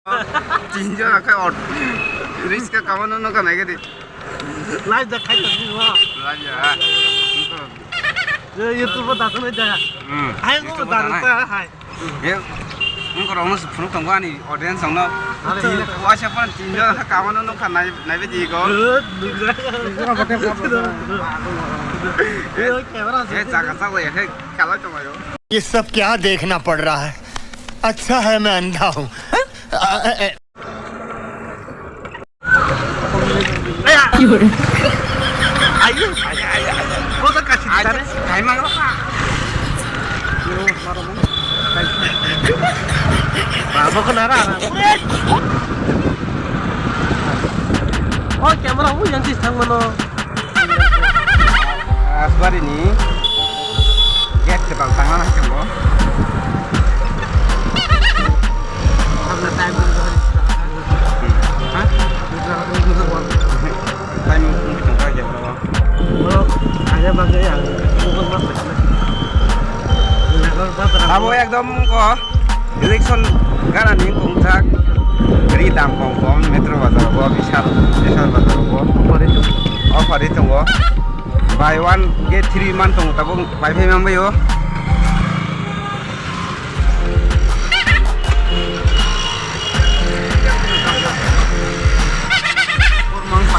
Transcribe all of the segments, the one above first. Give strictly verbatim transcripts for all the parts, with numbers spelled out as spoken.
Tinjon akhai ot. Risk ka kamano no ka nai gadi. Live da khai ta di wa. Live ya. Ye YouTube da to ne da. Hmm. Hai mo YouTube da da na. Ta hai. Ye. Nung ko rono phunuk tong ani audience ang no. Are. Wa se pan tinjon kamano no ka nai nai be di go. Ye camera. Ye jaga sa wa ye khala tong ayo. ये सब क्या देखना पड़ रहा है? अच्छा है मैं अंधा हूँ। Oh, camera, oh, yang sih, sang mana? Asbari ni gate kwtal tangna nai tongo. Time wngwi tongkha gate o. Abo ekdom ko. Election ganani wngkha ri dam kom kom metro bazar bo, bishal, bishal bazar bo. Offer ri tongo. Buy one get three man tongo, tabuk pai phai man bai o.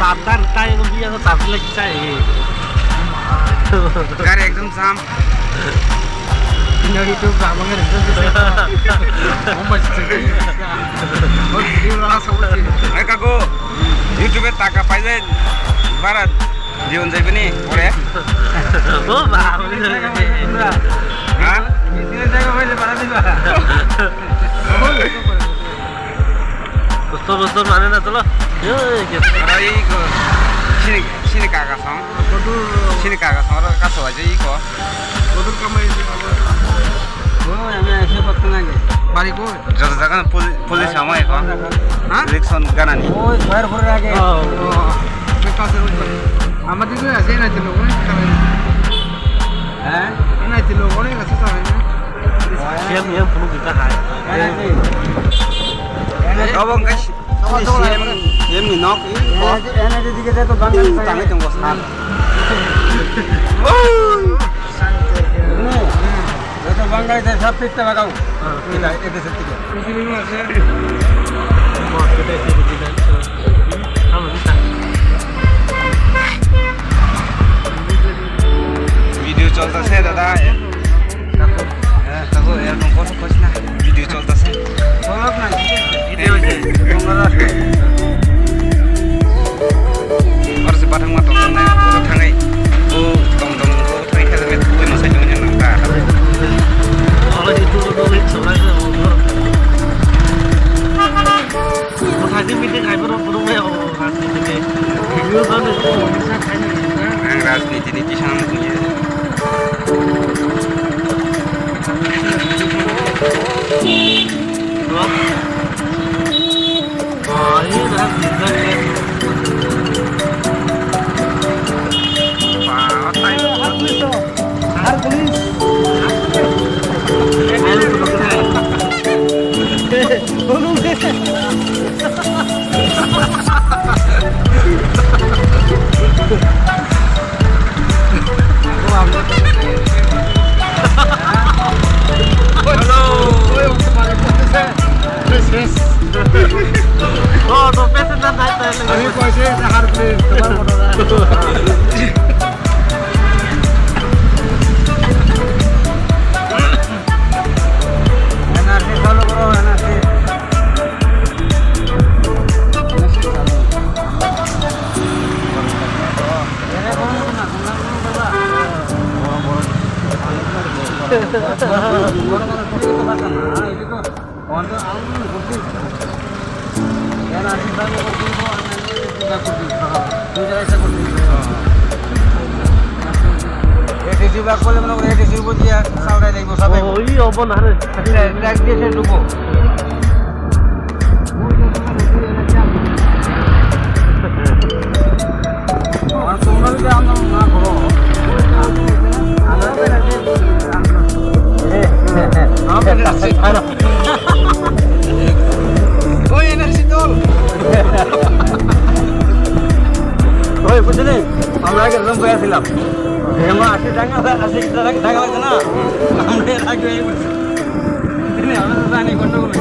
Satar tai no biya ko tabla kichai. Gari ekdom jam. Ino YouTube ramang rin. Oh my God. Hai kaku, YouTube e taka paile bara dion jai bini pore. Oh ba. Ha? Dosto, dosto, mane na chalo. Yo, ke. Aro iko sini, sini kaka song. Sini kaka song aro kaso aja iko. Oh, ame ese patna ge. Bari ko? Joto jaga poli-, police ama iko. Ha? Election ganani. Oh, ghar ghar age. Oh. Oh. Amadi ko ase na tilo ko. Ha? Na tilo ko ne ase sa na. Siam yang penuh kita hai. Kau bang guys. Siam, siam ni nok. Ena, ena di kita tu bangkai. Tangkai tunggu sal. Ini, itu bangkai saya sapit telah kau. Kita itu setik. Video cholta se dada. Eh, tago, eh, kong kos, kos na. Video cholta se. Video je. Oro se bathang ma tong na, oro thangai. O tong tong, o thangai khe twi ma sai tong nang ta. Oro YouTube ro ni cholai. Bwsajwk meeting hai borok phunuknai o rajniti ni. Ang rajniti ni kisa nang thungya. Oh, no, passenger naik, naik lagi. Kami kuasa sa harap ni, teman motor. N R C follow karo, N R C. A T C bag bole mane A T C bo diya, salrai laibo sabai. Oh, iyo, obo na re. Direct, direct diye se dubo. Ar tomra jodi amra na goro, amra bera je, amra. Oi, বুঝলি, আমরা আগে জম পেয়েছিলাম। এবার আশি টাকা, আশি টাকা, টাকা লাগছে না? আমরা এর আগে এই বুঝছি। বুঝলি, আমরা তো জানি কত হবে।